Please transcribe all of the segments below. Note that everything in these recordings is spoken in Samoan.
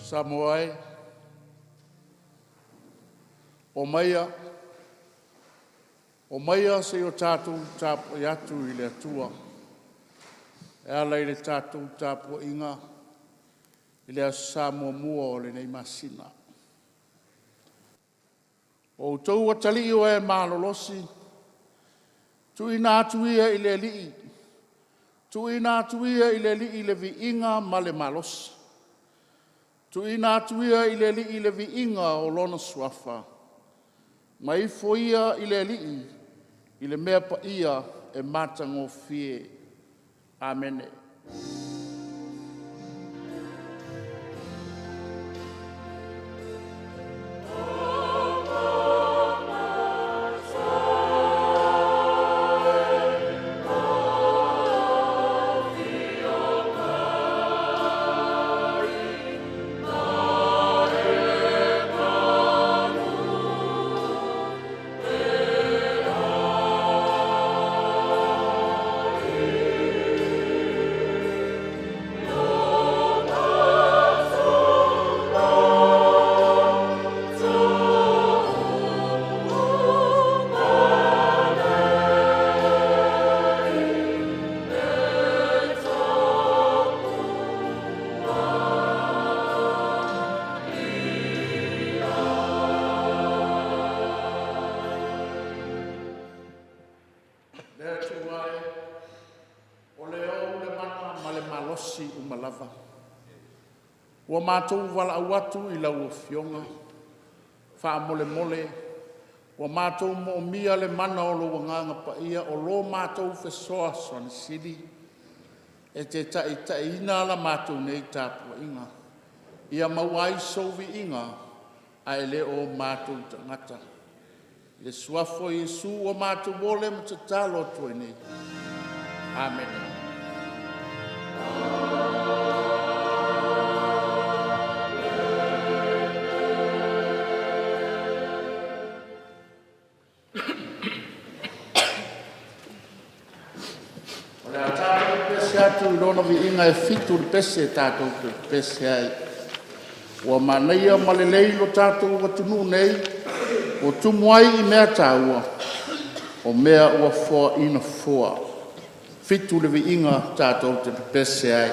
Samoa e, omaia se i o tatou tapuai atu i le Atua e ala i le tatou tapuaiga i le Aso Sa muamua o lenei masina. O outou atalii o e malolosi, tuuina atu ia i le Alii, tuuina atu ia i le Alii le viiga ma le malosi. Tuuina atu ia i le Alii le viiga o Lona Suafa, ma ifo ia i le Alii i le mea paia e matagofie. Amene. Le Atua e, o le ou le mana ma le malosi uma lava, ua matou valaau atu i lau Afioga, faamolemole ua matou moomia le mana o lou Agaga Paia o lo matou Fesoasoani Sili e te taitaiina la matou nei tapuaiga, ia maua ai sou viiga ae le o matou tagata. I le Suafa o Iesu ua matou ole ma tatalo atu ai nei. Amene. O le a tatou pepese atu i Lona viiga, e fitu le pese tatou te pepese ai. Ua manaia ma lelei lo tatou atunuu nei ua tumu ai i mea taua, o mea ua foaina fua. 7 le viiga tatou te pepese ai.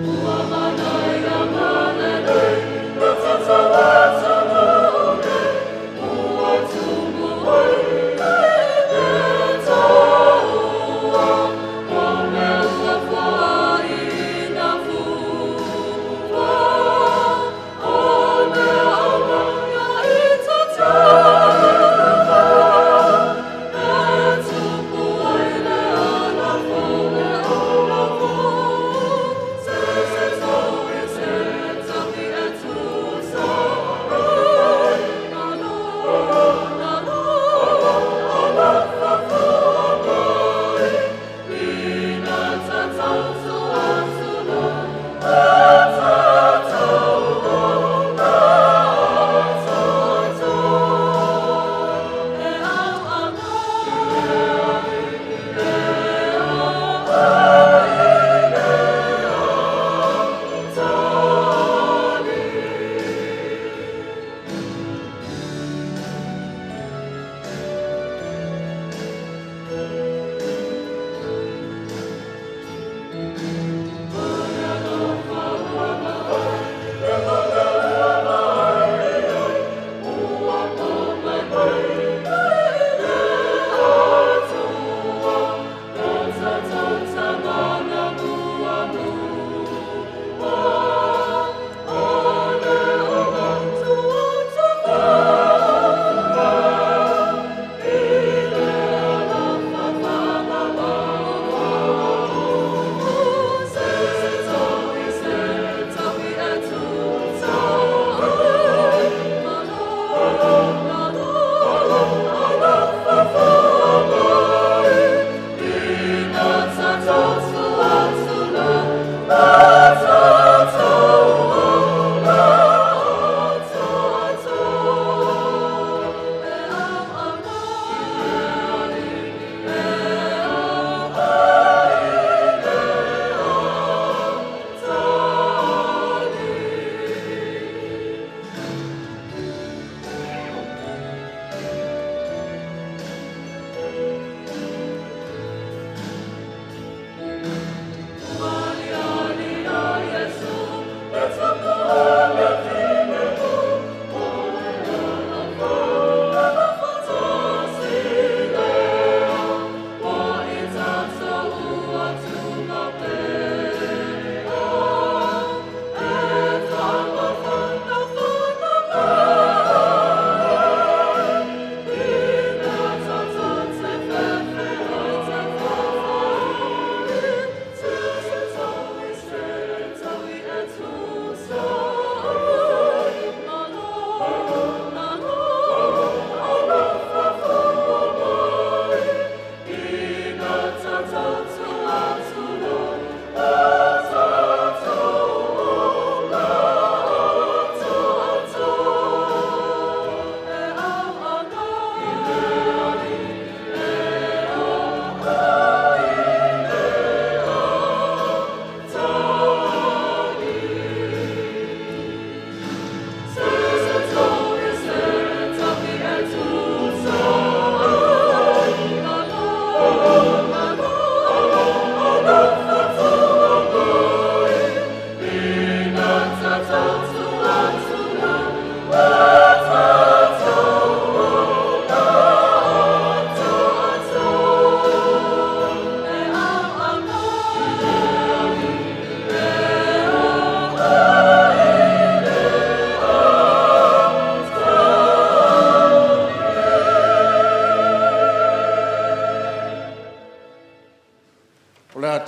Ua manaia ma lelei le atunuu nei ua tumu ai i mea taua.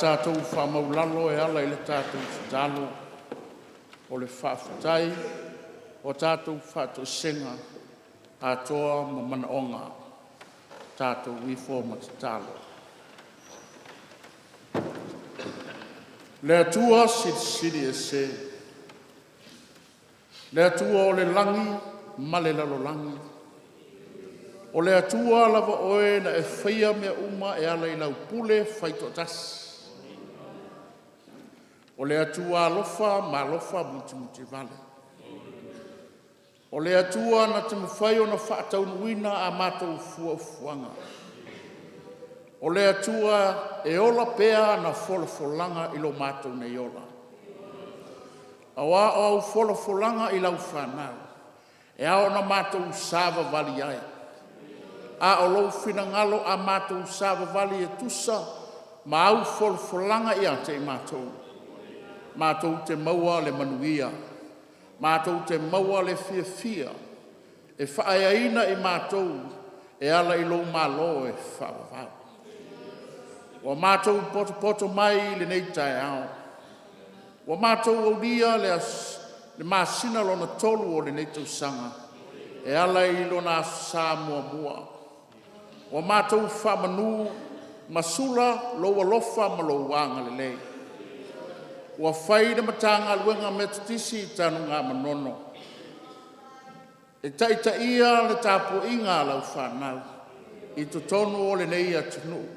tatou faamaulalo e ala i le tatou tatalo o le faafetai o tatou faatoesega atoa ma manaoga. Tatou ifo ma tatalo. Le Atua Silisili Ese, le Atua o le lagi ma le lalolagi, o le Atua lava Oe na e faia mea uma e ala i lau pule faitoatasi. O le Atua alofa ma alofa mutimutivale. O le Atua na te mafai ona faataunuuina a matou fuafuaga. O le Atua e ola pea ana folafolaga i lo matou nei ola. Aua o au folafolaga i lau fanau, e ao ona matou savavali ai, a o lou finagalo a matou savavali e tusa ma au folafolaga ia te i matou, matou te maua le manuia, matou te maua le fiafia e faaeaina i matou e ala i lou Malo e faavavau. Ua matou potopoto mai i lenei taeao, ua matou aulia le masina lona tolu o lenei tausaga e ala i lona Aso Sa muamua. Ua matou faamanu ma sula lou alofa ma lou agalelei. Ua fai le Matagaluega Metotisi i Tanugamanono e taitaia le tapuaiga a lau fanau i totonu o lenei atunuu,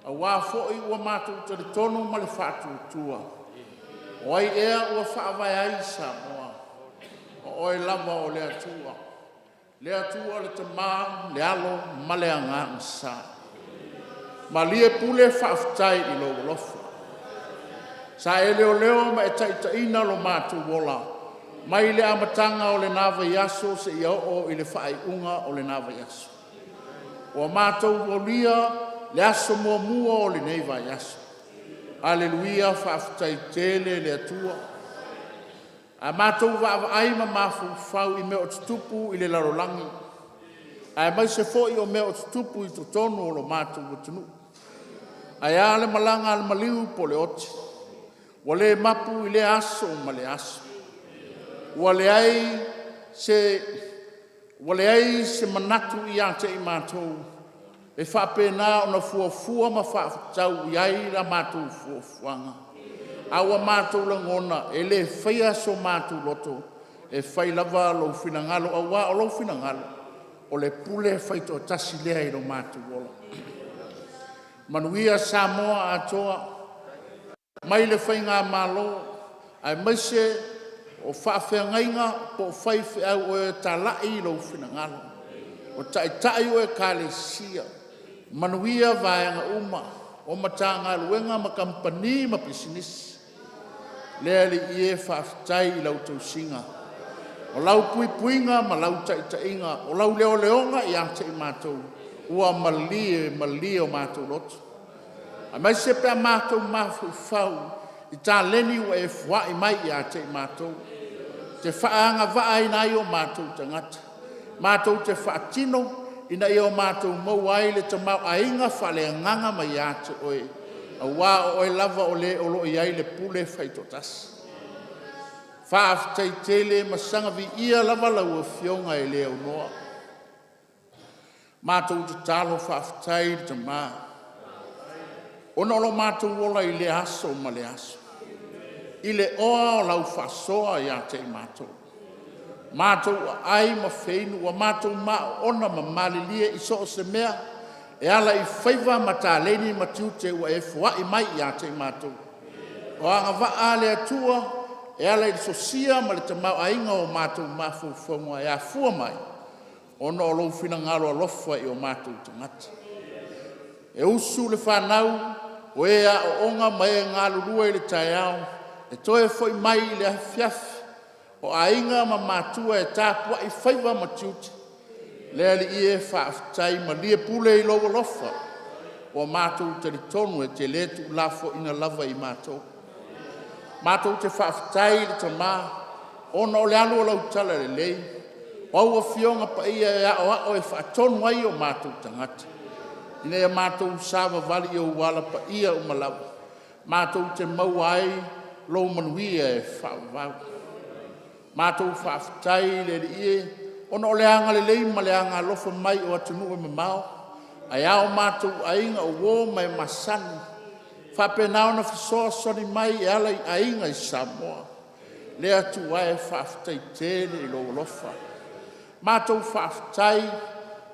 aua foi ua matou talitonu ma le faatuatua, o ai ea ua faavae ai Samoa? O Oe lava o le Atua, le Atua le Tama, le Alo ma le Agaga Sa. Malie pule faafetai i lou alofa, sa e leoleo ma e taitaiina lo matou ola mai le amataga o lena vaiaso seia oo i le faaiuga o lena vaiaso. Ua matou aulia le aso muamua o lenei vaiaso. Aleluia! Faafetai tele le Atua. A matou vaavaai ma mafaufau i mea o tutupu i le lalolagi, aemaise foi o mea o tutupu i totonu o lo matou atunuu, ae a le malaga a le maliu po o le oti, ua le mapu i lea aso ma lea aso. Ua leai se manatu ia te i matou e faapena ona fuafua ma faatatau i ai a matou fuafuaga, a ua matou lagona e le faia so matou loto, e fai lava lou finagalo, aua o lou finagalo o le pule faitoatasi lea i lo matou ola. Manuia Samoa atoa, mai le Faigamalo aemaise o faafeagaiga po o faifeau o e talai i lou finagalo, o Taitai o Ekalesia, manuia vaega uma o Matagaluega ma Kamupani ma Pisinisi. Le Alii e, faafetai i lau tausiga, o lau puipuiga ma lau taitaiga, o lau leoleoga ia te i matou, ua malie malie o matou loto, aemaise pe a matou mafaufau i taleni ua e foai mai ia te i matou, e te faaagavaaina ai o matou tagata, matou te faatino ina ia matou maua ai le tamaoaiga faaleagaga mai ia te Oe, aua o Oe lava o Le o lo o i ai le pule faitoatasi. Faafetai tele ma saga viia lava lau Afioga e le aunoa. Matou tatalo faafetai i le Tama, ona o lo matou ola i lea aso ma lea aso, i le oa o lau faasoa ia te i matou, matou aai ma feinu, ua matou maoona ma malilie i so o se mea e ala i faiva ma taleni ma tiute ua e foai mai ia te i matou. O agavaa a le Atua e ala i le sosia ma le tamaoaiga o matou mafaufauga e afua mai ona o lou finagalo alofa i o matou tagata. E usu le fanau o e aooga ma e galulue i le taeao, e toe foi mai i le afiafi, o aiga ma matua e tapuai faiva ma tiute. Le Alii e, faafetai, malie pule i lou alofa, ua matou talitonu e te le tuulafoaiina lava i matou. Matou te faafetai i le Tama ona o le alu o lau talalelei, o au Afioga Paia e aoao e faatonu ai o matou tagata, ina ia matou savavali i ou ala paia uma lava. Matou te maua ai lou manuia e faavavau. Matou faafetai i le Alii e, ona o le agalelei ma le agaalofa mai o atunuu e mamao, ae a o matou aiga, o uo ma e masani, faapena ona fesoasoani mai e ala i aiga i Samoa. Le Atua e, faafetai tele i lou alofa. Matou faafetai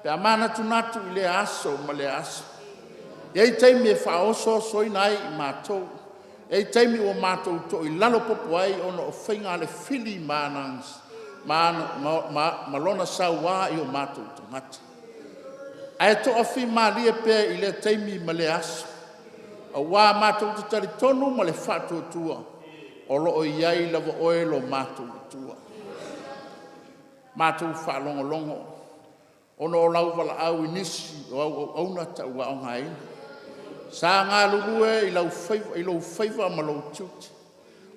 pe a manatunatu i lea aso ma lea aso. E i ai taimi e faaosoosoina ai i matou, e i ai taimi ua matou toilalo popo ai ona o faiga a le fili ma lona saua i o matou tagata. Ae toafimalie pea i lea taimi ma lea aso, aua matou te talitonu ma le faatuatua o lo o i ai lava Oe lo matou Atua. Matou faalogologo ona o lau valaau i nisi o au auauna tauaogaina sa galulue i lou faiva ma lou tiute,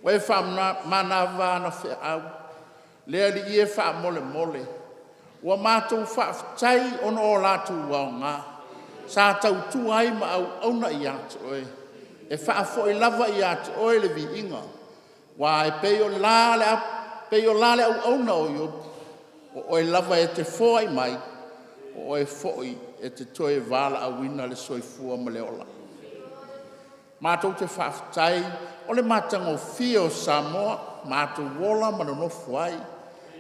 ua e faamanava ana feau. Le Alii e, faamolemole ua matou faafetai ona o latou aoga sa tautua ai ma auauna ia te Oe. E faafoi lava ia te Oe le viiga, aua e pei o la le auauna o Iopu, o Oe lava e te foai mai, o Oe foi e te toe valaauina le soifua ma le ola. Matou te faafetai o le matagofie o Samoa, matou ola ma nonofo ai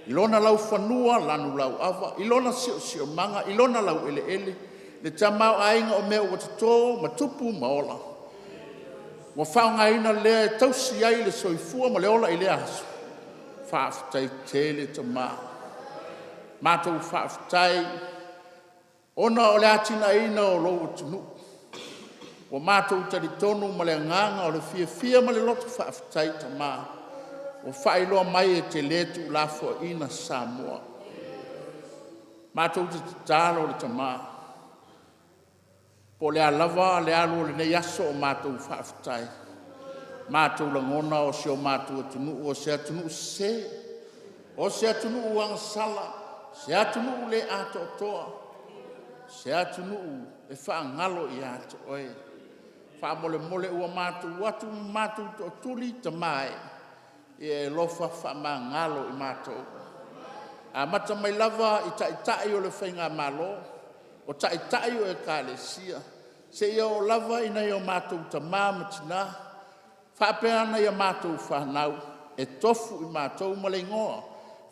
i lona laufanua lanulauava i lona siosiomaga i lona laueleele, le tamaoaiga o mea ua toto ma tupu ma ola, ua faaaogaina lea e tausi ai le soifua ma le ola i lea aso. Faafetai tele Tama. Matou faafetai ona o le atinaeina o lou atunuu. Ua matou talitonu ma le agaga o le fiafia ma le loto faafetai Tama ua faailoa mai e te le tuulafoaiina Samoa. Matou te tatalo le Tama, po o le a lava le alu o lenei aso o matou faafetai, matou lagona o si o matou atunuu o se atunuu sese, o se atunuu agasala, se atunuu le atoatoa, se atunuu e faagalo ia te Oe. Faamolemole ua matou o atu ma matou tootuli Tama e, ia e alofa faamagalo i matou. Amata mai lava i Taitai o le Faigamalo, o Taitai o Ekalesia, seia oo lava i nai o matou tama ma tina, faapea nai a matou fanau, e tofu i matou ma le igoa,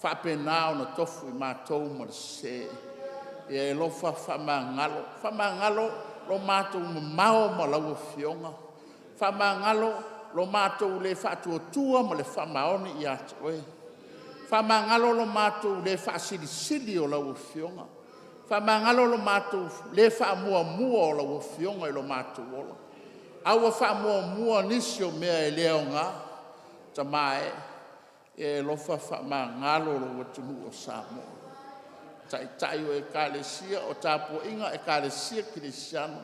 faapena ona tofu i matou ma le sese. Ia e alofa faamagalo, faamagalo lo matou mamao ma lau Afioga, faamagalo lo matou le faatuatua ma le faamaoni ia te Oe, faamagalo lo matou le faasilisili o lau Afioga, faamagalo lo matou le faamuamua o lau Afioga i lo matou ola, a ua faamuamua nisi o mea e le aoga. Tama e, ia e alofa faamagalo lou atunuu o Samoa, Taitai o Ekalesia, o tapuaiga a Ekalesia Kerisiano,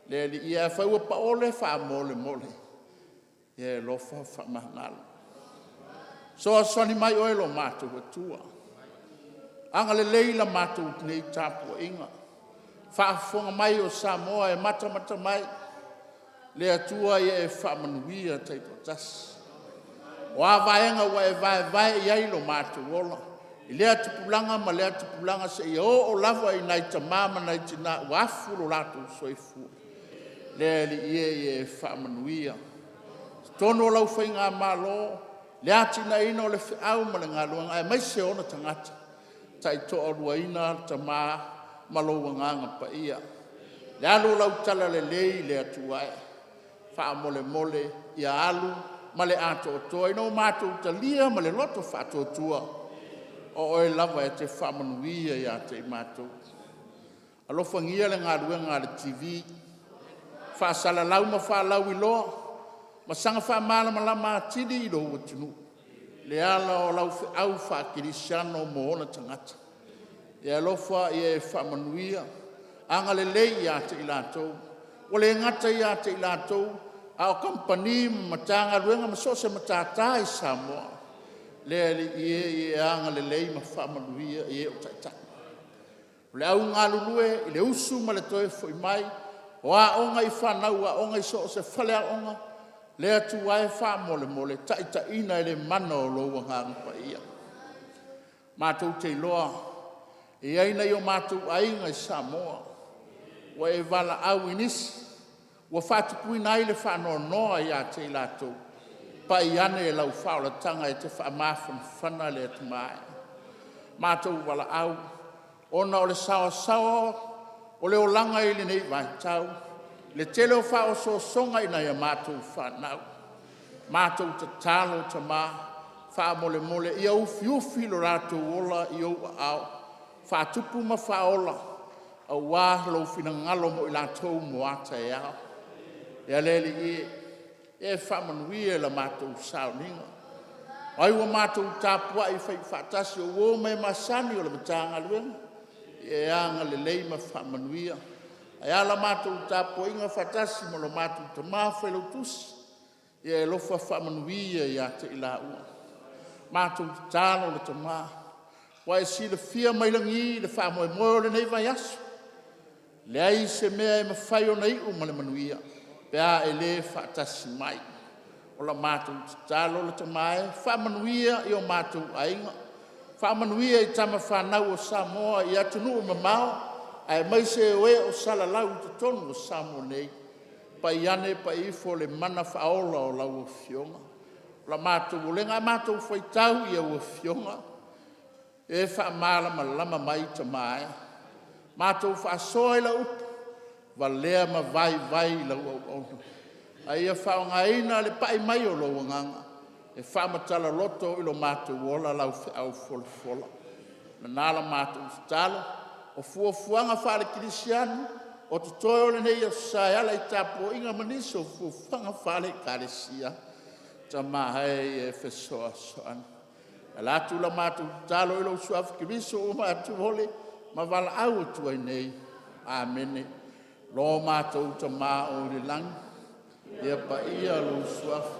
le Alii e, afai ua paole, faamolemole ia e alofa faamagalo. Fesoasoani mai Oe lo matou Atua, agalelei la matou nei tapuaiga, faafofoga mai o Samoa e matamata mai, le Atua ia e faamanuia taitoatasi. O a vaega ua e vaevae i ai lo matou ola i lea tupulaga ma lea tupulaga seia oo lava i nai tama ma nai tina ua afu lo latou soifua, le Alii e, ia e faamanuia i totonu o lau faigamalo le atinaeina o le feau ma le galuega aemaise ona tagata taitoaluaina Tama ma lou Agaga Paia. Le alu o lau talalelei le Atua e, faamolemole ia alu ma le atoatoa ina ua matou talia ma le loto faatuatua, o Oe lava e te faamanuia ia te i matou. Alofagia le galuega a le TV, faasalalau ma faalauiloa ma saga faamalamalama atili i lou atunuu le ala o lau feau faakerisiano mo ona tagata. Ia e alofa ia e faamanuia, agalelei ia te i latou, ua le gata ia te i latou, a o kamupani ma Matagaluega ma so o se matata i Samoa. Le Alii e, ia e agalelei ma faamanuia i e o taitai. O le au galulue i le usu ma le toe foi mai, o aoga i fanau aoga i so o se faleaoga. Le Atua e faamolemole, taitaiina e le mana o lou Agaga Paia. Matou te iloa e i ai nai o matou aiga i Samoa ua e valaau i nisi ua faatupuina ai le faanoanoa ia te i latou, pai ane i lau faaolataga e te faamafanafana le Atua e. Matou valaau ona o le saoasaoa o le olaga i lenei vaitau, le tele o faaosoosoga i nai a matou fanau. Matou tatalo Tama faamolemole ia ufiufi lo latou ola i ou aao, faatupu ma faaola aua lou finagalo mo i latou mo a taeao. Ia le Alii e, ia e faamanuia i la matou sauniga. O ai ua matou tapuai faifaatasi, o uo ma e masani o le Matagaluega, ia e agalelei ma faamanuia. Ae a la matou tapuaiga faatasi ma lo matou Tama Failautusi, ia e alofa faamanuia ia te i laua. Matou tatalo le Tama, ua e silafia mai lagi le faamoemoe o lenei vaiaso. E leai se mea e mafai ona iu ma le manuia pe a e le faatasi mai. O la matou tatalo le Tama e, faamanuia i o matou aiga, faamanuia i tama fanau a Samoa i atunuu e mamao aemaise o e o salalau i totonu o Samoa nei. Pai ane pai ifo le mana faaola o lau Afioga. O la matou olega, a matou faitau i lau Afioga, e faamalamalama mai Tama e, matou faasoa i lau upu, valea ma vaivai lau auauna, a ia faaaogaina le pai mai o lou Agaga e faamatala loto i lo matou ola lau feau folafola. Lena la matou tatalo. O fuafuaga faale-Kerisiano o totoe o lenei Aso Sa e ala i tapuaiga ma nisi o fuafuaga faale-Ekalesia, Tama e, ia e fesoasoani. E ala atu la matou tatalo i lou Suafa Keriso ua matou ole ma valaau atu ai nei. Amene. Lo matou Tama oi le lagi, ia paia lou Suafa,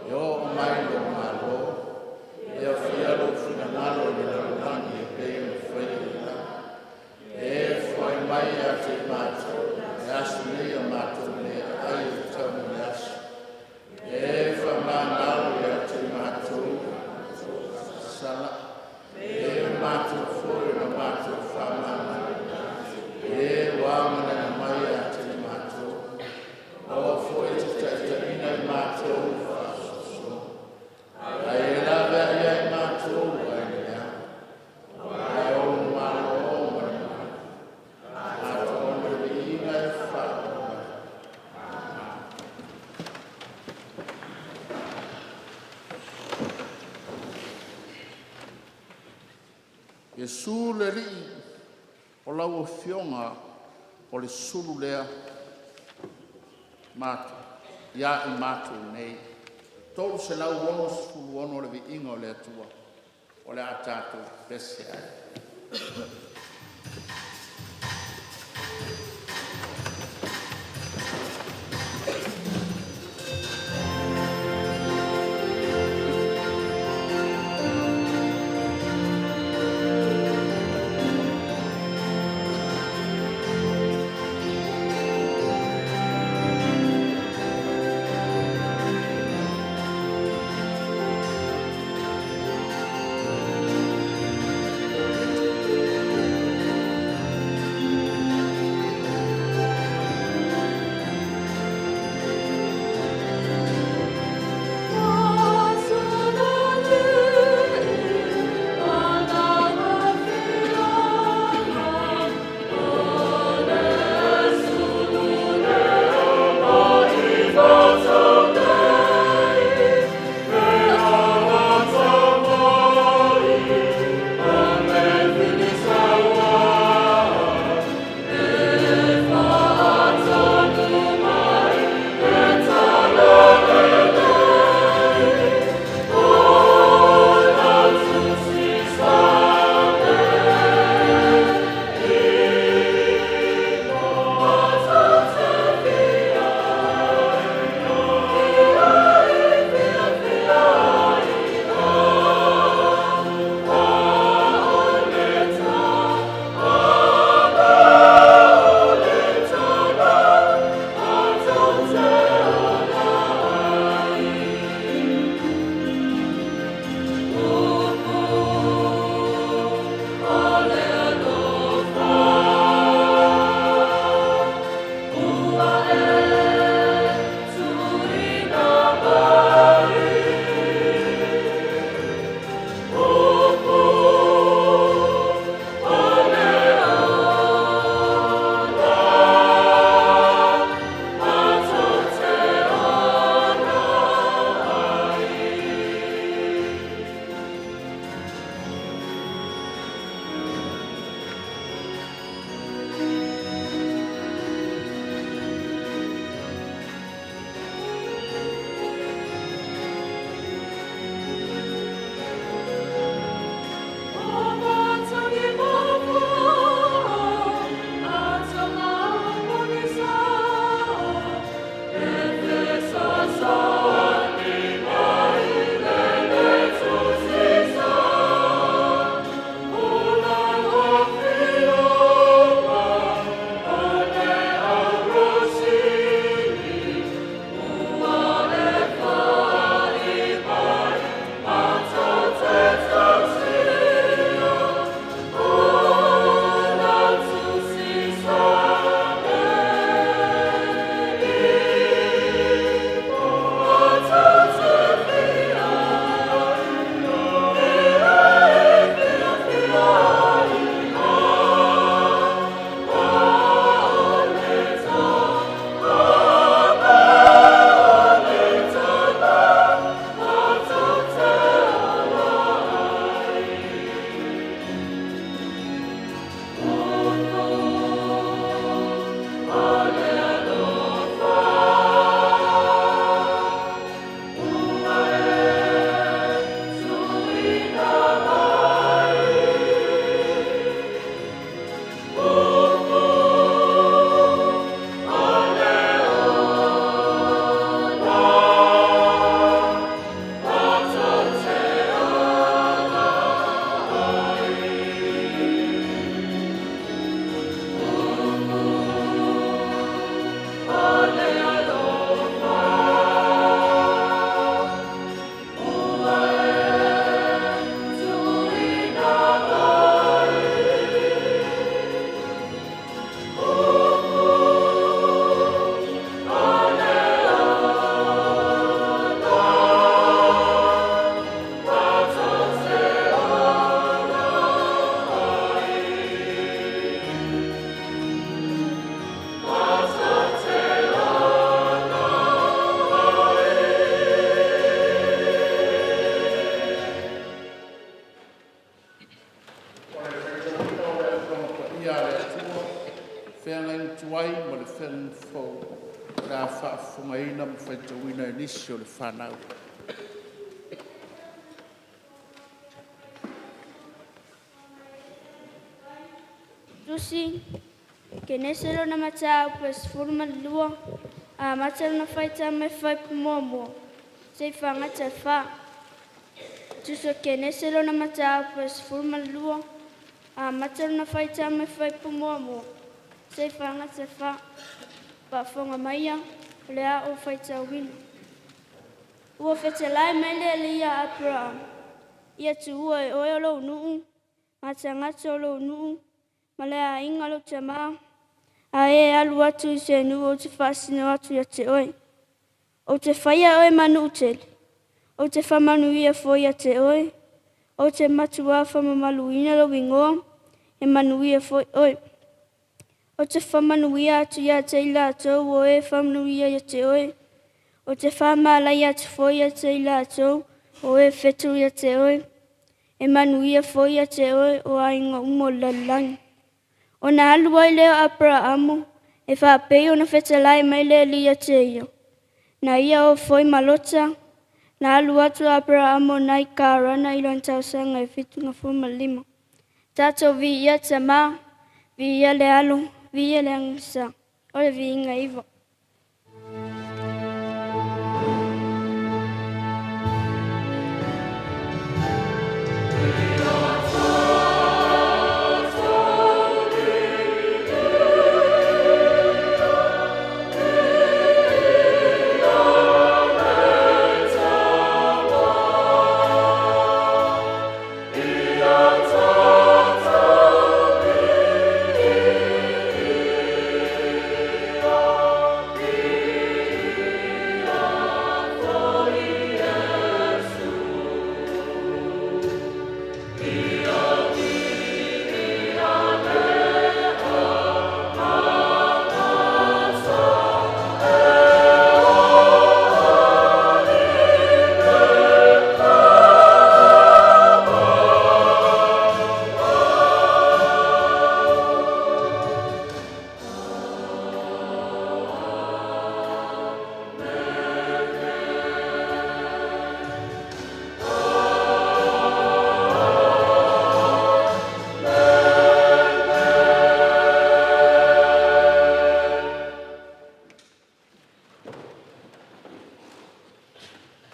ia oo mai lou Malo, ia faia lou finagalo i le lalolagi e pei ona faia i le lagi. E foai mai ia te matou i le aso nei a matou meaai e tatau mo le aso. E faamagalo ia te matou sala, e pei ona matou foi ona matou faamagalo e ua againa mai ia te matou. Aua foi e te taitaiina i matou i le faasoasoa, ae ia e laveai ia i matou mai le leaga. Aua e ou le Malo ma le mamalu atoa ma le viiga e faavae. Iesu le Alii, o lau Afioga o le sulu lea ia i matou nei. 366 Le Viiga o le Atua o le a tatou pepese ai. tuai ma le feagaiga fou o le a faafofogaina ma faitauina e nisi o le fanau. Tusi, Kenese lona mataupu e 12, amata lona faitau mai le fuaiupu 1 seia fagata i le 4. Tusi o Kenese lona mataupu e 12, amata lona faitau mai le fuaiupu 1 seia fagata i le 4. Faafofoga maia, o le a ou faitauina. Ua fetalai mai le Alii ia Aperamo, “Ia tuua e oe lou nuu, ma tagata o lou nuu, ma le aiga a lou tamā, ae e alu atu i se nuu ou te faasino atu ia te oe. Ou te faia oe ma nuu tele, ou te faamanuia foi ia te oe, ou te matuā faamamaluina lou igoa, e manuia foi oe. Ou te faamanuia atu ia te i latou o e faamanuia ia te oe, ou te faamalaia atu foi ia te i latou o e fetu ia te oe, e manuia foi ia te oe o aiga uma o le lalolagi.” Ona alu ai lea o Aperaamo e faapei ona fetalai mai le Alii ia te ia. Na ia o foi ma Lota. Na alu atu a Aperaamo mai Karana i lona tausaga e 75. Tatou viia le Tamā, viia le Alo, viia le Aganisa. O le viiga e iva.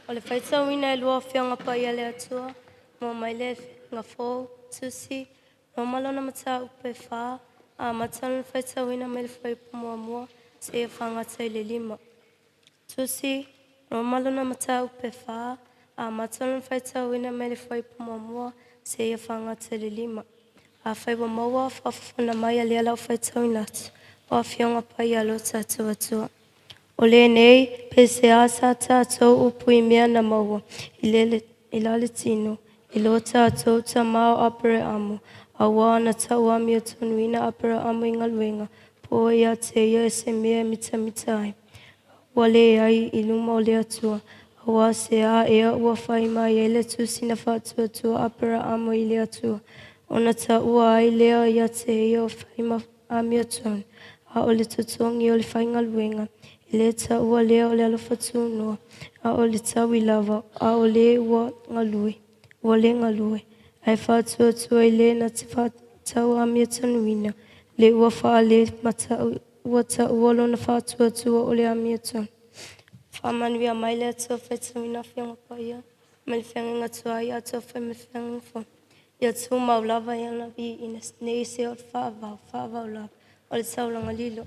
O le faitauina e lua o Afioga Paia a le Atua, maua mai le Feagaiga Fou, Tusi, Roma lona mataupu e 4, amata lona faitauina mai le fuaiupu 1 seia fagata i le 5. Tusi, Roma lona mataupu e 4, amata lona faitauina mai le fuaiupu 1 seia fagata i le 5. Afai ua maua, faafofoga mai a lea la o faitauina atu, o Afioga Paia a lo tatou Atua. O lenei, pe se asa tātou upu i mea na maua i la le tino, i lo tātou tamā o Aperamo, auā na tauamiotonuina Aperamo i galuega, po o ia te ia e se mea e mitamita ai. Ua leai i luma o le Atua, auā se a ea ua fai mai ai le tusi na faatuatua Aperamo i le Atua, ona taua ai lea ia te ia o fai ma amiotonu, a o le totogi o le faigaluega, e le taua lea o le alofa tunoa, a o le taui lava, a o le ua galue, ua le galue, ae faatuatua i le na te tauamiotonuina, le ua faalematau ua taua lona faatuatua o le amiotonu. Faamanuia mai le Atua faitauina Afioga Paia, mai le feagaiga tuai atoa foi ma le feagaiga fou. Ia tumau lava i ana viiina nei se o le faavavau, faavavau lava, o le taulaga lilo.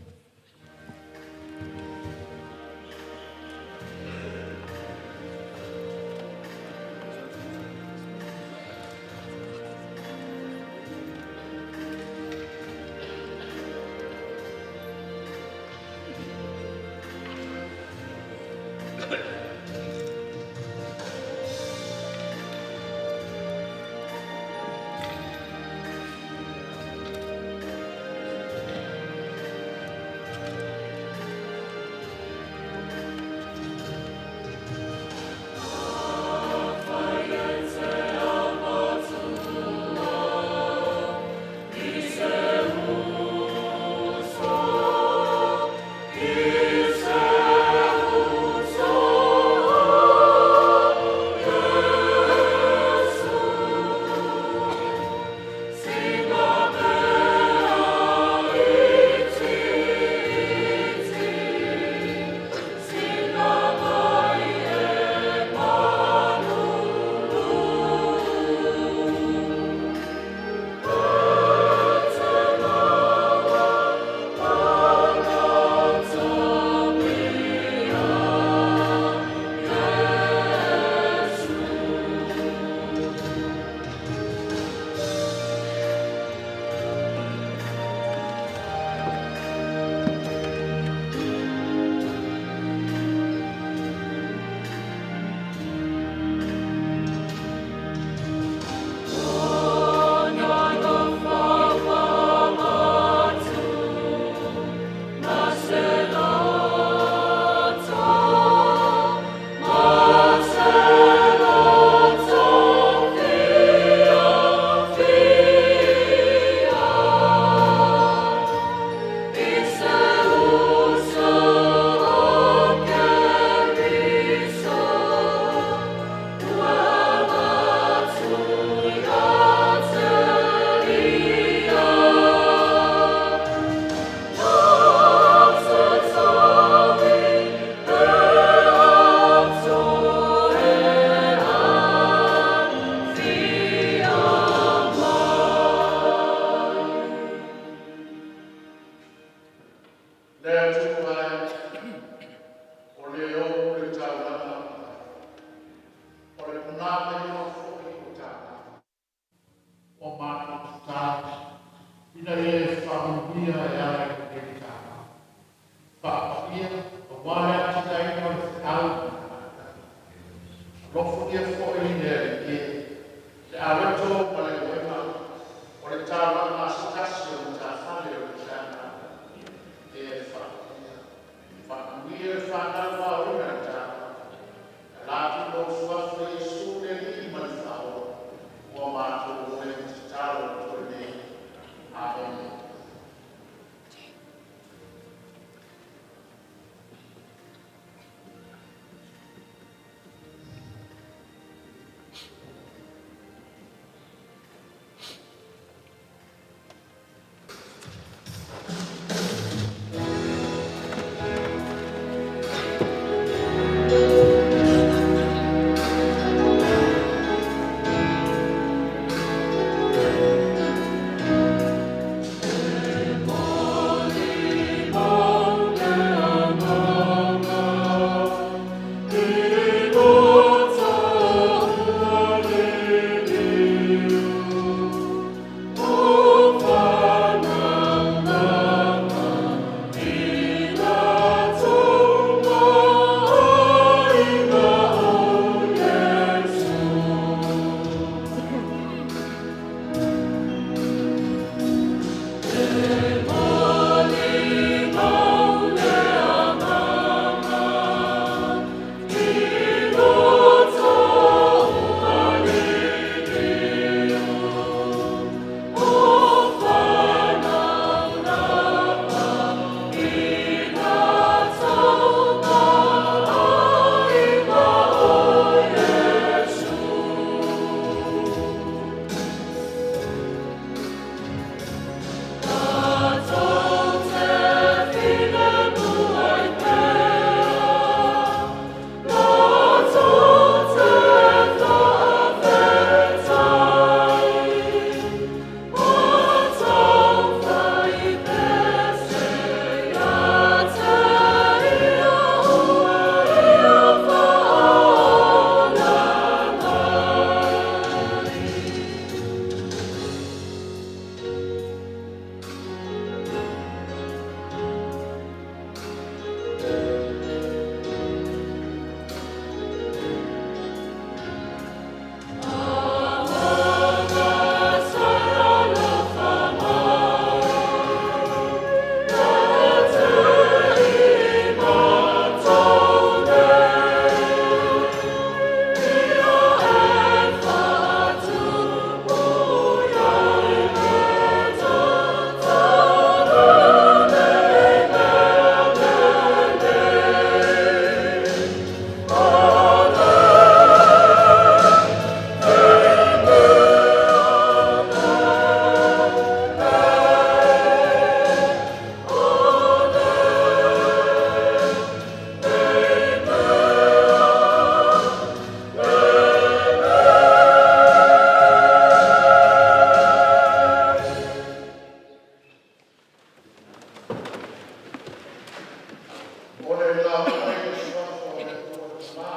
O le lauga i le Suafa o le Atua le Tama,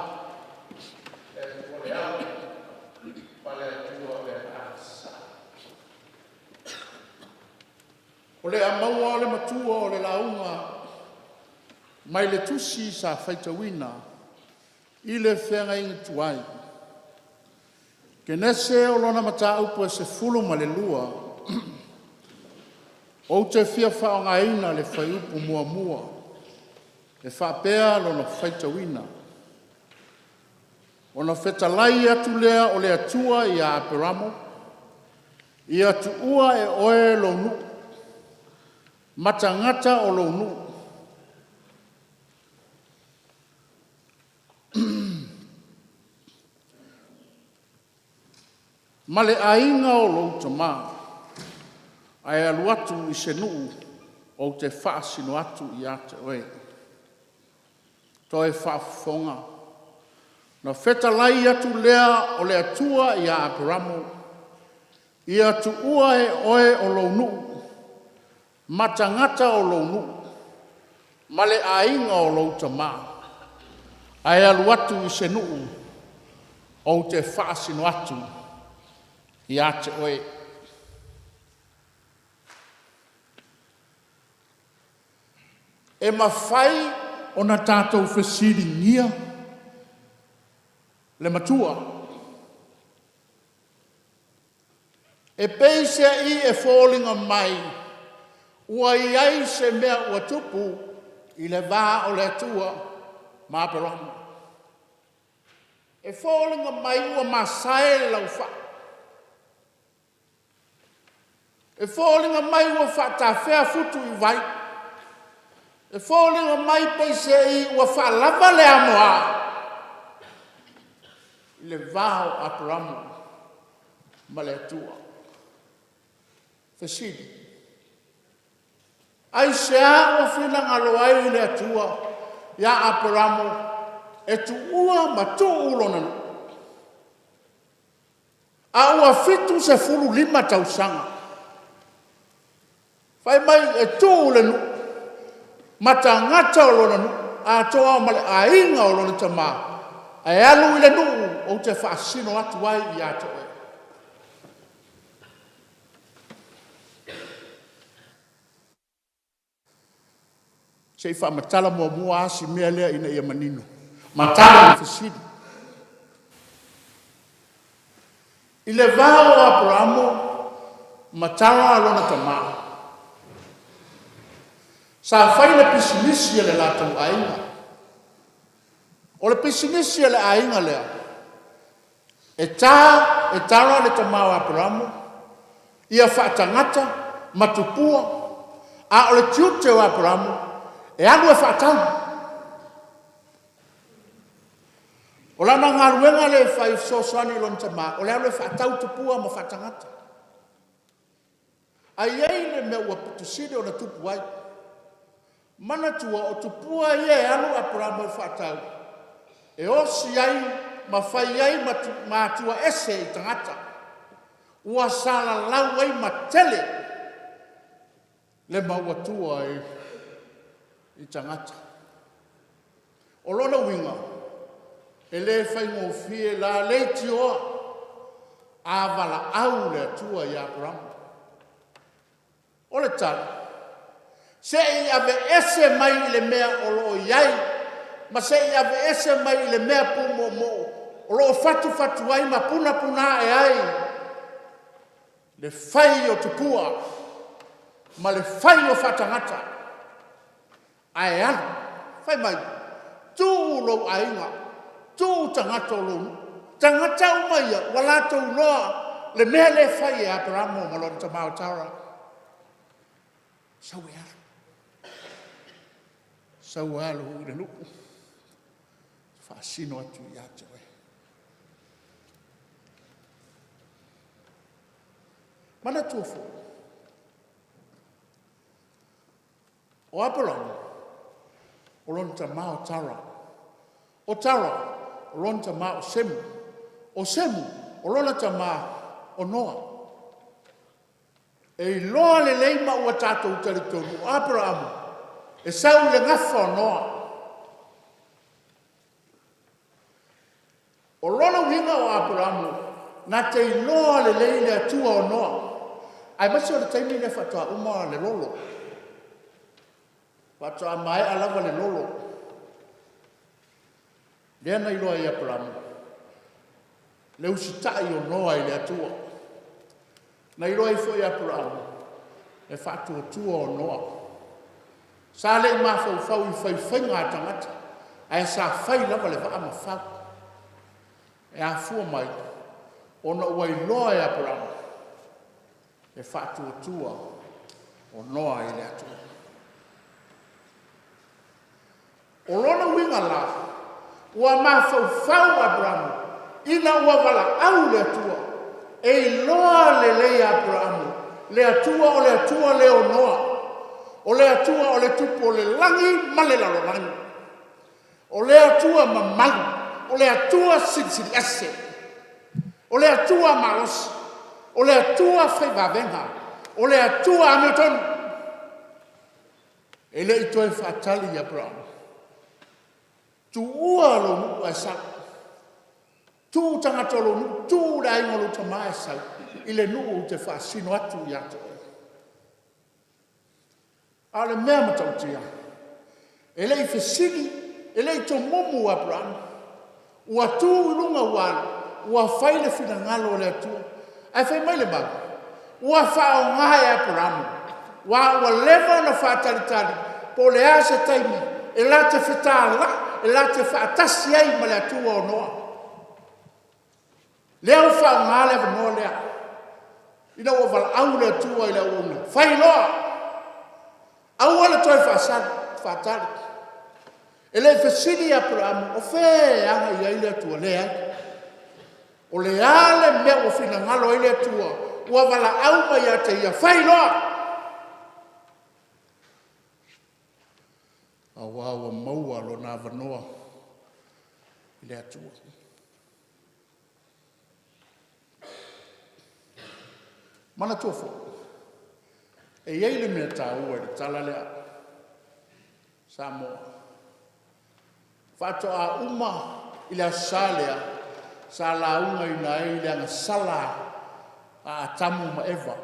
le Atua le Alo ma le Atua le Agaga Sasae. O le a maua le matua o le lauga mai le tusi sa faitauina i le feagaiga tuai, Kenese o lona mataupu e 12, ou te fia faaaogaina le fuaiupu muamua e faapea lona faitauina: Ona fetalai atu lea o le Atua ia Aperamo, ‘Ia tuua e oe lou nuu ma tagata o lou nuu ma le aiga o lou tama, ae alu atu i se nuu ou te faasino atu ia te oe.’ Toe faafofoga. Na fetalai atu lea o le Atua ia Aperamo, ‘Ia tuua e oe o lou nuu ma tagata o lou nuu ma le aiga o lou tama, ae alu atu i se nuu ou te faasino atu ia te oe.’ E mafai ona tatou fesiligia le Matua, e peiseai e foliga mai ua i ai se mea ua tupu i le va o le Atua ma Aperamo. E foliga mai ua masae le laufaa. E foliga mai ua faatafea futu i vai. E foliga mai peiseai ua faalava le amoa i le va o Aperamo ma le Atua. Fesili; Aisea ua finagalo ai le Atua ia Aperamo e tuua ma tuu lona nuu, a ua 75 tausaga? Fai mai e tuu le nuu ma tagata o lona nuu atoa ma le aiga o lona tama, ae alu i le nuu ou te faasino atu ai ia te oe. Se i faamatala muamua lava si mea lea ina ia manino. Ma tali le fesili. I le va o Aperamo ma Tara lona tama, Sa fai le pisinisi a le latou aiga. O le pisinisi a le aiga lea, e ta e Tara le tama o Aperamo ia faatagata ma tupua, a o le tiute o Aperamo e alu e faatau. O lana galuega lea e fai e fesoasoani i lona tama, o le alu e faatau tupua ma faatagata. Ae i ai le mea ua pito sili ona tupu ai. Manatua, o tupua ia e alu Aperamo e faatau, e osi ai ma fai ai ma atua ese i tagata. Ua salalau ai ma tele le mau atua i tagata. O lona uiga, e le faigofie la leitioa a valaau le Atua ia Aperamo. O le tali, se i aveese mai i le mea o lo o i ai ma se i aveese mai i le mea pumoomoo o lo o fatufatu ai ma punapuna ae ai le fai o tupua ma le fai o faatagata ae alu. Fai mai, tuu lou aiga, tuu tagata o lou nuu. Tagata uma ia ua latou iloa le mea lea e fai e Aperamo ma lona tama o Tara. Sau e alu. Sau e alu i le nuu, faasino atu ia te oe. Manatua foi, o Aperamo, o lona tama o Tara. O Tara, o lona tama o Semu. O Semu, o lona tama o Noa. E iloa lelei ma ua tatou talitonu o Aperamo e sau i le gafa o Noa. O lona uiga o Aperamo na te iloa lelei le Atua o Noa, aemaise o le taimi lea faatoa uma le lolo, faatoa maea lava le lolo, lea na iloa ai e Aperamo le usitai o Noa i le Atua. Na iloa ai foi e Aperamo le faatuatua o Noa. Sa le i mafaufau i faifaiga a tagata, ae sa fai lava le vaa ma fau. E afua mai ona ua iloa e Aperamo le faatuatua o Noa i le Atua. O lona uiga la, ua mafaufau Aperamo ina ua valaau le Atua, e iloa lelei e Aperamo le Atua o le Atua le o Noa, o le Atua o le Tupu o le lagi ma le lalolagi, o le Atua mamalu, o le Atua silisili ese, o le Atua malosi, o le Atua fai vavega, o le Atua amiotonu. E le i toe faatali i Aperamo. Tuua lou nuu ae sau. Tuu tagata o lou nuu, tuu le aiga o lou tama ae sau i le nuu ou te faasino atu ia te oe. A o le mea matautia, e le i fesili, e le i tomumu Aperamo. Ua tu i luga ua alu, ua fai le finagalo o le Atua. Ae fai mai le mau, ua faaaoga e Aperamo, aua ua leva ona faatalitali po o le a se taimi e la te fetalai, e la te faatasi ai ma le Atua o Noa. Lea ua faaaoga le avanoa lea, ina ua valaau le Atua i le auauna, fai loa, aua le toe faasali, faatali. E le i fesili Aperamo, o fea e aga i ai le Atua? Leai. O le a le mea ua finagalo ai le Atua, ua valaau mai ia te ia, fai loa! Aua ua maua lona avanoa i le Atua. Manatua foi, e i ai le mea taua i le tala lea, Samoa, faatoa uma i le Aso Sa lea sa laugaina ai le agasala a Atamu ma Eva.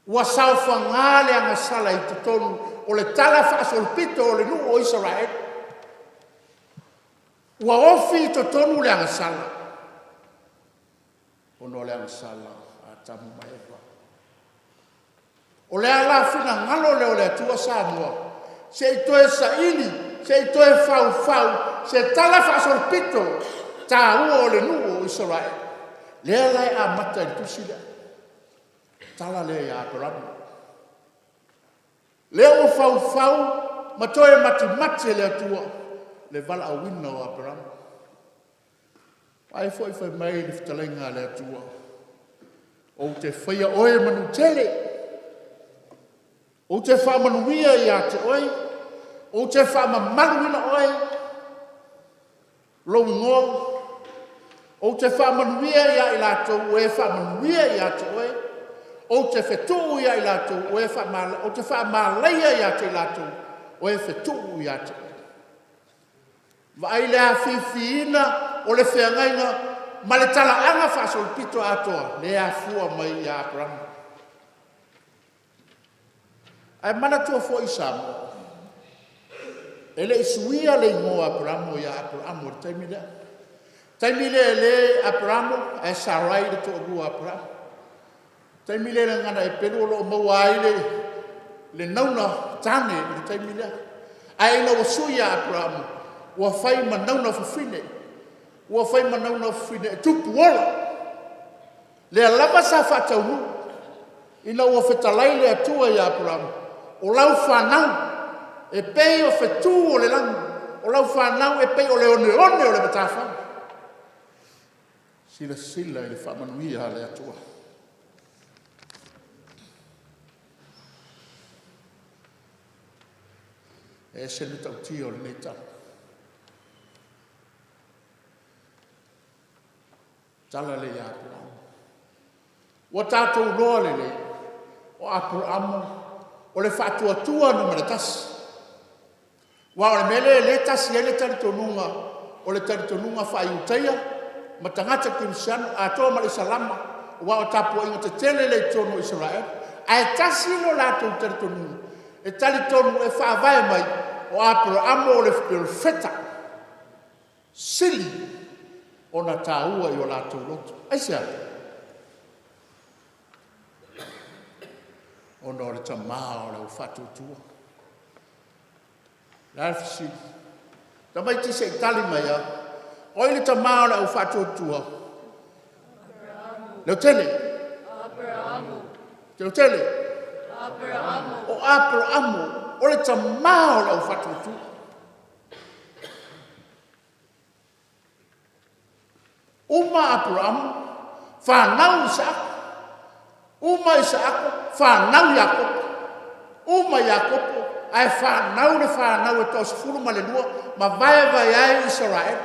Ua saofaga le agasala i totonu o le talafaasolopito o le nuu o Isaraelu. Ua ofi i totonu le agasala ona o le agasala a Atamu ma Eva. O le a la finagalo lea o le Atua Samoa, se i toe saili, se i toe faufau se tala faasolopito taua o le nuu o Isaraelu. Lea la e amata i le tusi lea, tala lea ia Aperamo. Lea ua faufau ma toe matimati e le Atua le valaauina o Aperamo. Vaai foi fai mai le fetalaiga a le Atua, ou te faia oe manutele, ou te faamanuia ia te oe, ou te faamamaluina oe, lou igoa, ou te faamanuia ia i latou ua e faamanuia ia te oe, ou te fetuu ia i latou ua e faamalaia, ou te faamalaia ia te i latou ua e fetuu ia te oe. Vaai le afifiina o le feagaiga ma le talaaga faasolopito atoa lea e afua mai ia Aperamo. Ae manatua foi Samoa, e le i suia le igoa o Aperamo ia Aperamo i le taimi lea. Taimi lea e le Aperamo ae Sarai le toalua o Aperamo. Taimi lea i le gagana Eperu o lo o maua ai le, le nauna tane i le taimi lea. Ae ina ua sui ia Aperamo, ua fai ma nauna fafine, ua fai ma nauna fafine e tupu ola. Lea lava sa faataunuu ina ua fetalai le Atua ia Aperamo, o lau fanau e pei o fetu o le lagi, o lau fanau e pei o le oneone o le matafale. Silasila i le faamanuia a le Atua. E ese le matautia o lenei tala. Tala lea ia Aperamo. Ua tatou iloa lelei, o Aperamo o le faatuatua numera tasi. Aua o le mea lea o lea e tasi ai le talitonuga o le talitonuga faa-Iutaia ma tagata kerisiano atoa ma le Isalama, aua o tapuaiga tetele lea i totonu o Isaraelu. Ae tasi lo latou talitonuga, e talitonu e faavae mai o Aperamo o le perofeta sili ona taua i o latou loto. Aisea? Ona o le tama o le au faatuatua. O le a le fesili? Tamaiti se i tali mai lava. O ai le tama o le au faatuatua? Leotele. Leotele. O Aperamo o le tama o le au faatuatua. Uma Aperamo, fanau Isaako. Uma Isaako, fanau Iakopo. Uma Iakopo, ae fanau le fanau e toasefulu ma le lua, mavaevae ai Isaraelu.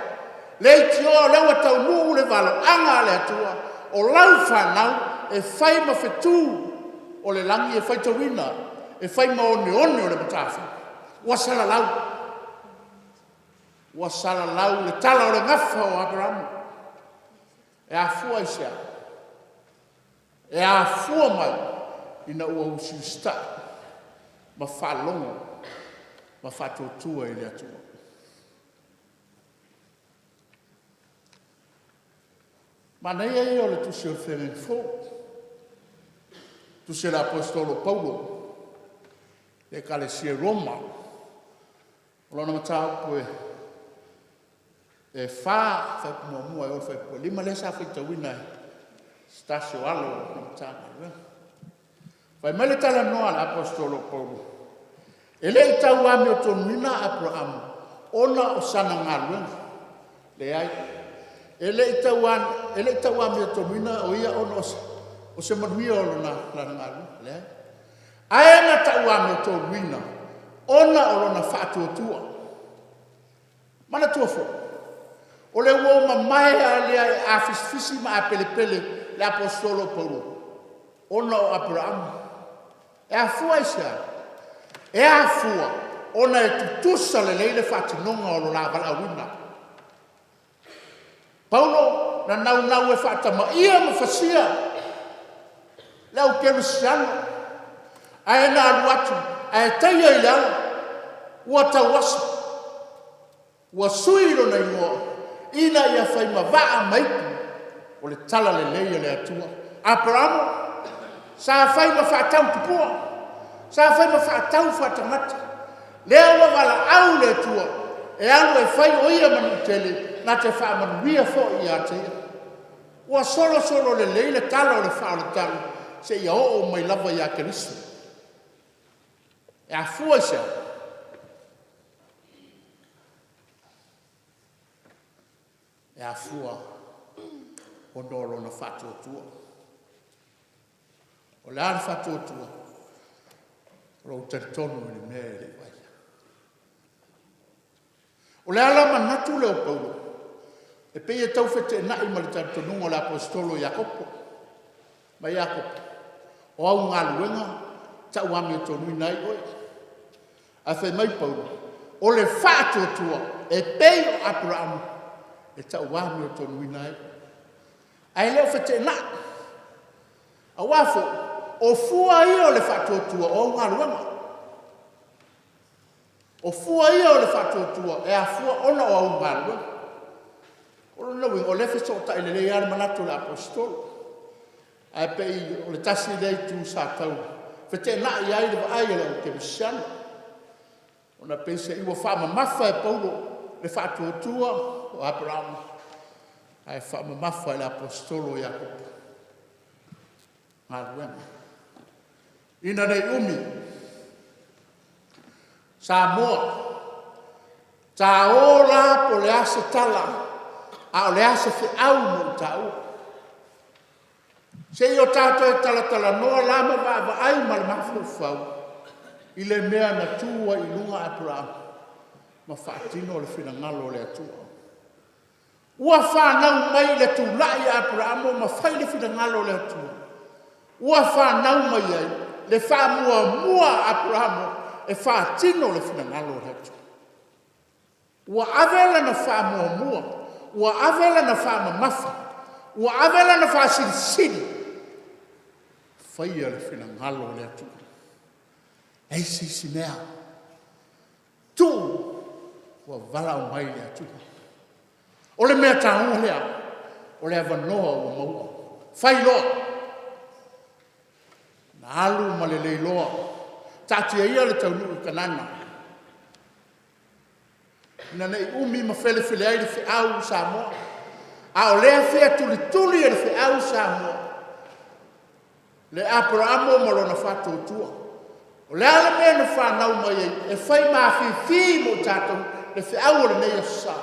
Leitioa o lea ua taunuu le valaauga a le Atua, o lau fanau e fai ma fetu o le lagi e faitauina, e fai ma oneone o le matafa. Ua salalau. Ua salalau le tala o le gafa o Aperamo. E afua i se a? E afua mai ina ua usiusitai ma faalogo ma faatuatua i le Atua. Manaia ia o le tusi o le Feagaiga Fou, tusi a le Aposetolo o Paulo, le ekalesia i Roma. O lana mataupu e, e fa fuaiupu muamua e oo i le fuaiupu e 5 lea sa faitauina e se tasi o alo o le Matagaluega. Fai mai le talanoa a le Aposetolo o Paulo, e le i tau amiotonuina Aperamo ona o sana galuega. Leai, e le i tau, e le i tau amiotonuina o ia ona o se manuia o lona, lana galuega. Leai. Ae na tau amiotonuina ona o lona faatuatua. Manatua foi, o le uo mamae lava lea e afisifisi ma apelepele le Aposetolo o Paulo, ona o Aperamo. E afua i se a? E afua ona e tutusa lelei le faatinoga o lo la valaauina. Paulo na naunau e faatamaia ma fasia le au kerisiano, ae na alu atu ae taia i le ala, ua tauaso, ua sui lona igoa ina ia fai ma vaa ma ipu o le talalelei a le Atua. Aperamo sa fai ma faatau tupua. Sa fai ma faatau faatagata. Lea ua valaau le Atua e alu e fai o ia ma nuu tele na te faamanuia foi ia te ia. Ua solosolo lelei le tala o le faaolatago seia oo mai lava ia Keriso. E afua i se a? E afua ona o lona faatuatua. O le a le faatuatua? O lou talitonu i le mea e le i vaaia. O le ala manatu lea o Paulo, e pei e tau feteenai ma le talitonuga o le aposetolo o Iakopo. Ma Iakopo, o au galuega tau amiotonu ai oe. Ae fai mai Paulo, o le faatuatua e pei o Aperamo e tau amiotonuina ai. Ae le o feteenai. Aua foi, o fua ia o le faatuatua o au galuega. O fua ia o le faatuatua e afua ona o au galuega. O lona uiga, o lea e fesootai lelei lava le manatu o le Aposetolo. Ae pei o le tasi lea itu sa tau feteenai ai le vaai a le au kerisiano. Ona peiseai ua faamamafa e Paulo le faatuatua o Aperamo, ae faamamafa e le Aposetolo o Iakopo galuega. Ina nei umi, Samoa, ta o la po o le a se tala, a o le a se feau mo i taua. Se i o tatou talatalanoa la ma vaavaai ma le mafaufau i le mea na tu ai i luga Aperamo ma faatino le finagalo o le Atua. Ua fanau mai i le tulai a Aperamo ma fai le finagalo o le Atua, ua fanau mai ai le faamuamua a Aperamo e faatino le finagalo o le Atua. Ua ave lana faamuamua, ua ave lana faamamafa, ua ave lana faasilisili, faia le finagalo o le Atua. Leai se isi mea. Tuu ua valaau mai le Atua. O le mea taua lea, o le avanoa ua maua. Fai loa. Na alu ma le le iloa. Taatia ia le taunuu i Kanana. Ina ne i umi ma felefele ai le feau Samoa. A o lea e fia tulituli e le feau Samoa, le Aperamo ma lona faatuatua. O le a le mea na fanau mai ai e fai mafifi mo tatou le feau o lenei aso Sa?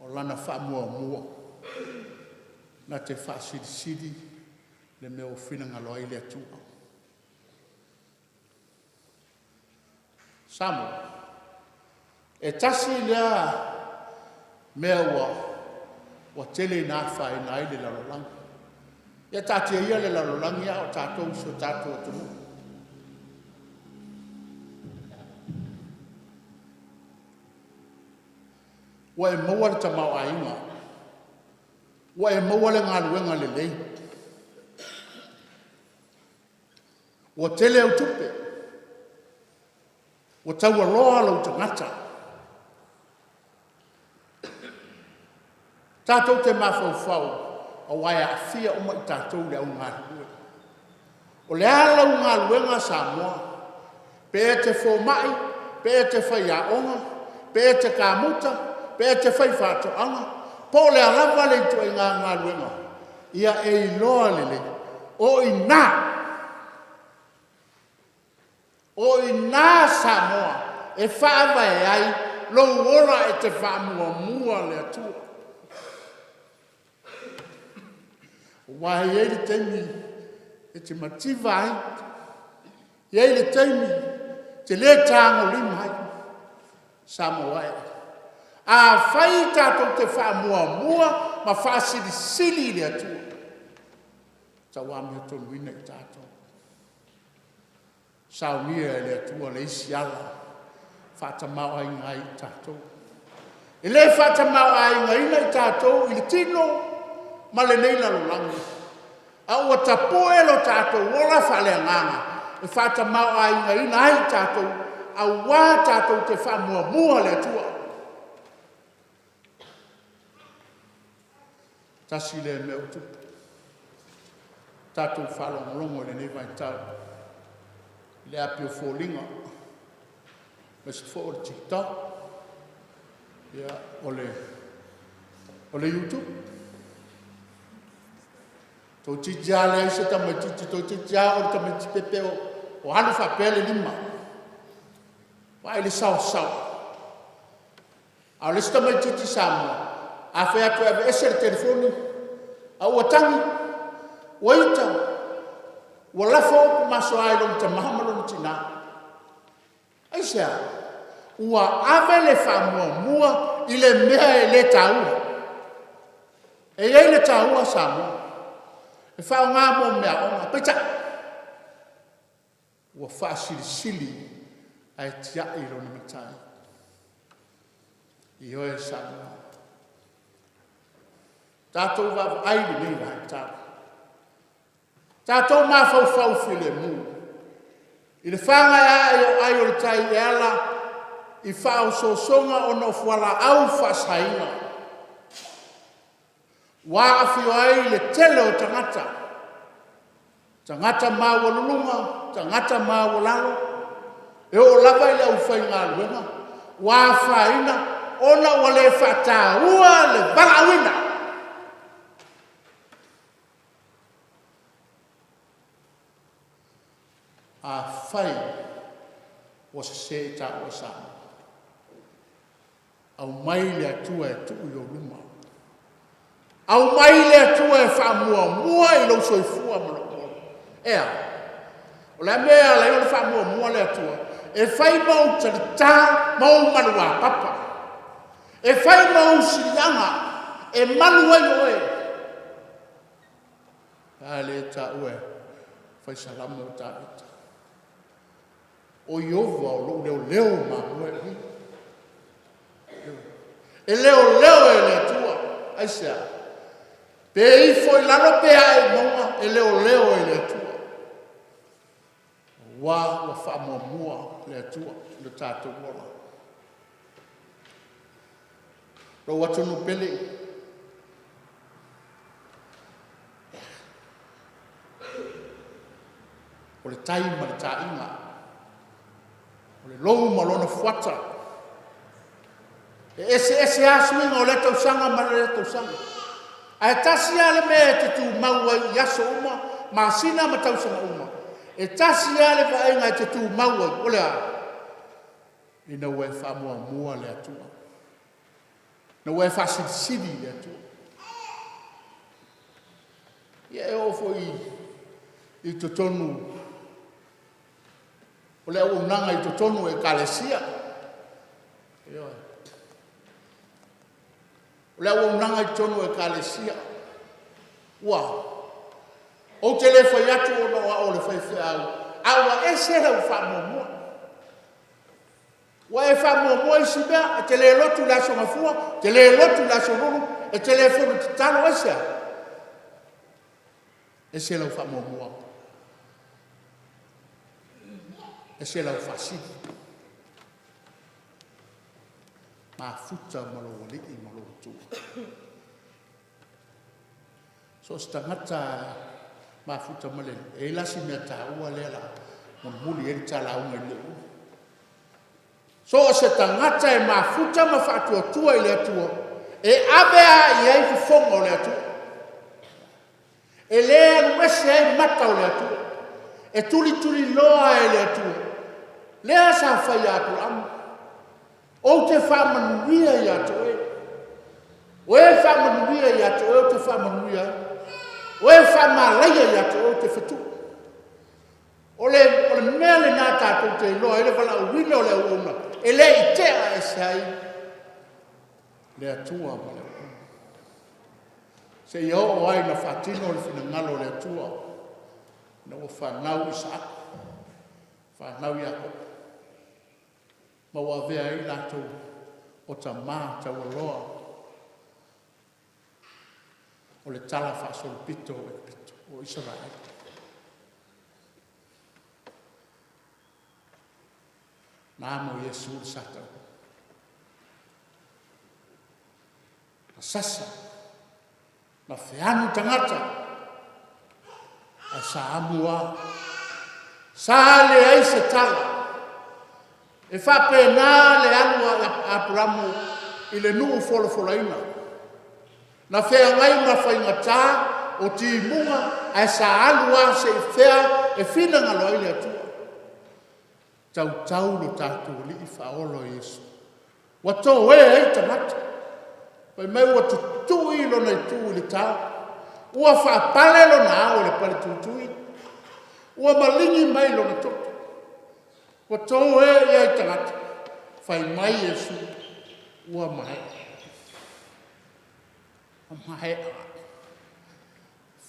O lana faamuamua na te faasilisili le mea ua finagalo ai le Atua. Samoa, e tasi lea mea ua ua tele ina afaina ai le lalolagi. Ia taatia ia le lalolagi a o tatou i si o tatou atunuu. Ua e maua le tamaoaiga, ua e maua le galuega lelei, ua tele au tupe, ua taualoa lou tagata. Tatou te mafaufau aua e aafia uma i tatou le au galulue. O le a lau galuega Samoa? Pe e te fomai, pe e te faiaoga, pe e te kamuta, pe e te faifaatoaga, po o le a lava le ituaiga galuega, ia e iloa lelei, o i ina, o i ina Samoa e faavae ai lou ola e te faamuamua le Atua. Aua e i ai le taimi e te mativa ai, e i ai le taimi e te le tagolima ai. Samoa e, afai tatou te faamuamua ma faasilisili i le Atua, tauamiotonuina i tatou. Saunia e le Atua le isi ala faatamaoaiga ai i tatou. E le faatamaoaigaina i tatou i le tino ma lenei lalolagi, a ua tapue lo tatou ola faaleagaga e faatamaoaigaina ai i tatou, aua tatou te faamuamua le Atua. Tasi lea mea ua tupu, tatou faalogologo i lenei vaitau. I le api o foliga, aemaise foi o le TikTok, ia, o le, o le YouTube. Toeitiiti lava leai se tamaitiiti, toeitiiti lava o le tamaitiiti pepe o, o alu faapea le lima. Vaai le saoasaoa. A o le isi tamaitiiti Samoa, a fai atu e aveese le telefoni, a ua tagi, ua ita, ua lafo upu masoa i lona tama ma lona tina. Aisea? Ua ave le faamuamua i le mea e le taua. E i ai le taua Samoa, e faaaoga mo meaaoga, peitai, ua faasilisili ae tiai lona matai. Ioe Samoa. Tatou vaavaai i lenei vaitau. Tatou mafaufau filemu i le fagaeae o ai o le tai e ala i faaosoosoga ona o fualaau faasaina ua aafia ai le tele o tagata, tagata maualuluga, tagata maualalo, e oo lava i le aufaigaluega ua afaina ona ua le faataua le valaauina. Afai ua sese i taua Samoa, aumai le Atua e tuu i ou luma. Aumai le Atua e faamuamua i lou soifua ma lou ola. E a? O le a mea e ala ai ona faamuamua le Atua? E fai ma ou talita ma ou maluapapa. E fai ma ou siliaga e malu ai oe. A lea e taua e fai salamo o Tavita. O Iova o lou leoleo ma moe. E leoleo e le Atua. Aisea? Pe ifo i lalo pe ae i mauga, e leoleo e le Atua. Ua ua faamuamua le Atua i lo tatou ola. Lou atunuu pele, o le tai ma le taaiga, o le lou ma lona fuata. E eseese lava suiga o lea tausaga ma lea tausaga. Ae tasi lava le mea e te tumau ai i aso uma, masina ma tausaga uma. E tasi lava le vaaiga e te tumau ai, o le a? Ina ua e faamuamua le Atua. Ina ua e faasilisili i le Atua. Ia e oo foi i totonu o le auaunaga i totonu o Ekalesia. Ioe. O le auaunaga i totonu o Ekalesia. Ua ou te le fai atu ona o au o le faifeau, a ua ese lau faamuamua. Ua e faamuamua isi mea, e te le lotu i le Aso Gafua, e te le lotu i le Aso Lulu, e te le fono tatalo, aisea? Ese lau faamuamua. Ese lau faasili. Mafuta ma lou alii ma lou Atua. So o se tagata mafuta ma le Alii, e i ai la si mea taua lea la mulimuli ai le talauga i le ulu. So o se tagata e mafuta ma faatuatua i le Atua, e ave a i ai fofoga o le Atua. E le alu ese ai mata o le Atua. E tulituliloa e le Atua. Lea sa fai ia Apulaamu. Ou te faamanuia ia te oe. O e faamanuia ia te oe ou te faamanuia ai. O e faamalaia ia te oe ou te fetuu. O le, o le mea lena tatou te iloa ai le valaauina o le auauna, e le i tea ese ai le Atua ma le auauna. Seia oo ai ina faatino le finagalo o le Atua, ina ua fanau Isaaka, fanau Iakopo, ma ua avea ai latou o tamā taualoa o le tala faasolopito o Epito o Isaraelu. Na amo Iesu le Satani. Na sasa, na feanu tagata, ae sa amu lava. Sa leai se tala. E faapena le alu a Aperamo i le nuu folafolaina. Na feagai ma faigata o timuga ae sa alu lava se i fea e finagalo ai le Atua. Tautau lo tatou Alii Faaola o Iesu, ua toē ai tagata, fai mai ua tutui lona itu i le tao, ua faapale lona ao i le faletuitui, ua maligi mai lona toto, ua toē i ai tagata, fai mai Iesu, ua maea. Ua maea.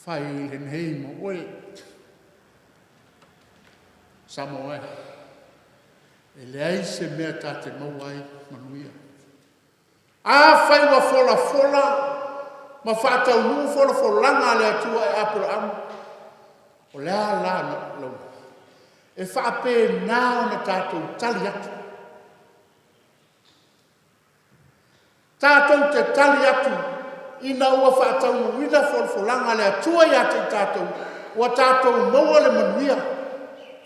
Fai lenei mo oe. Samoa e, e leai se mea ta te maua ai manuia. Afai ua folafola ma faataunuu folafolaga a le Atua i Aperamo, o le a la lau… E faapena ona tatou tali atu. Tatou te tali atu ina ua faataunuuina folafolaga a le Atua ia te i tatou, ua tatou maua le manuia.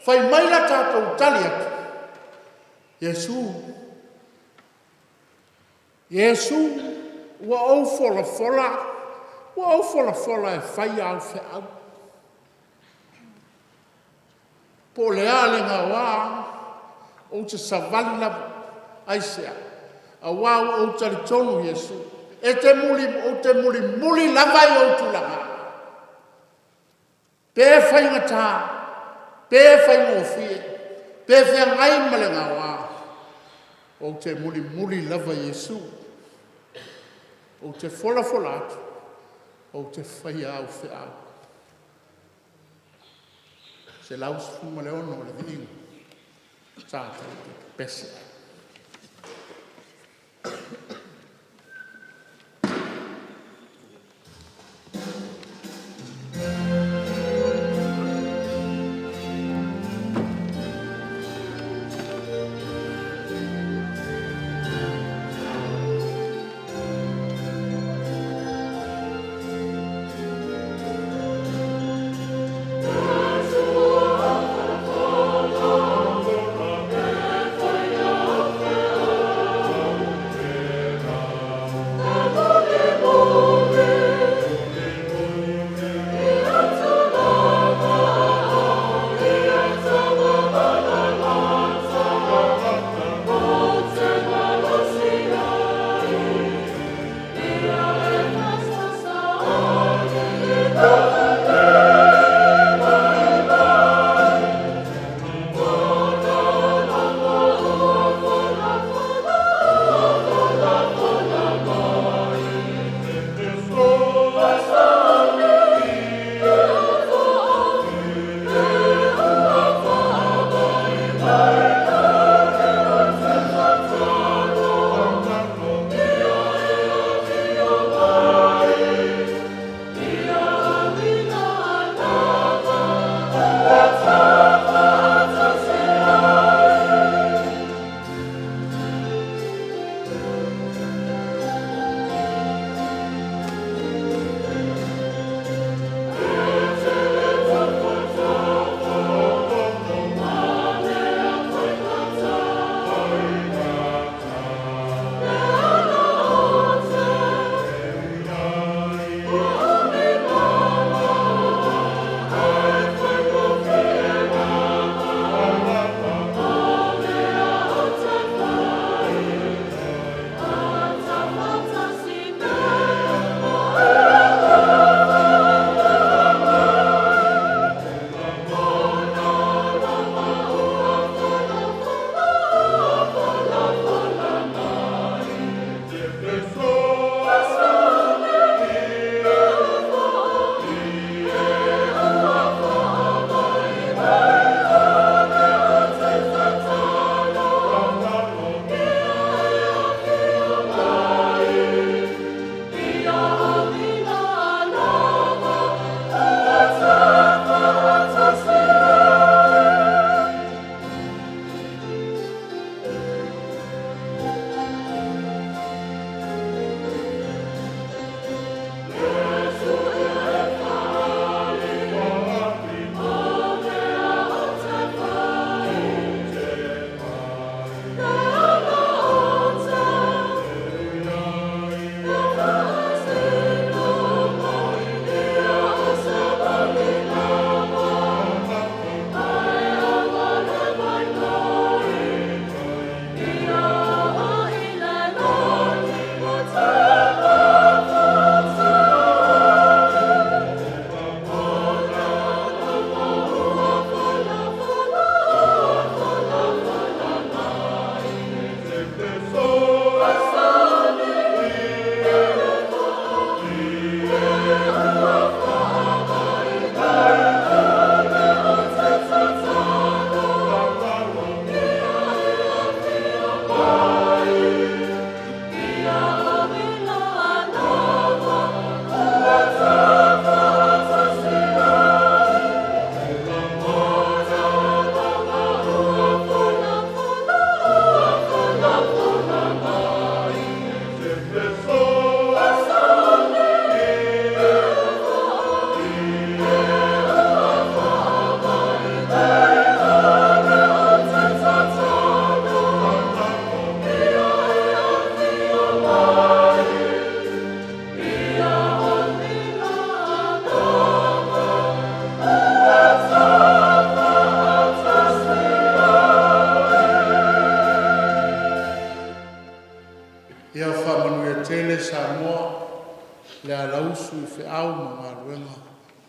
Fai mai la tatou tali atu, Iesu, Iesu, ua ou folafola, ua ou folafola e fai au feau. Po o le a le gaoa, ou te savali lava. Aisea? Aua ua ou talitonu Iesu, e te muli, ou te mulimuli lava i ou tulaga, pe faigata, pe faigofie, pe feagai ma le gaoa, ou te mulimuli lava Iesu. Ou te folafola atu, ou te faia au feau. 116 o le viiga tatou te pepese ai.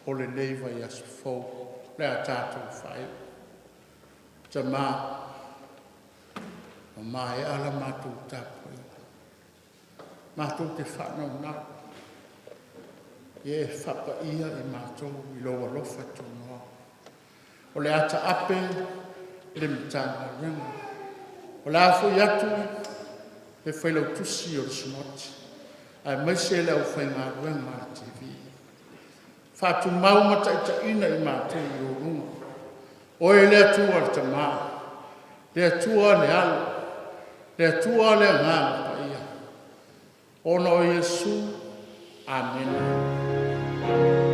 o lenei vaiaso fou le a tatou faaiu. Tama, ua maea la matou tapuaiga, matou te faanaunau, ia e faapaia i matou i lou alofa tunoa. O le a taape le Matagaluega, o le a afoi atu le Failautusi o le Sinoti aemaise le aufaigaluega a le TV. Faatumau ma taitaiina i matou i ou luga. Oe le Atua le Tama, le Atua le Alo, le Atua le Agaga Paia, ona o Iesu. Amene.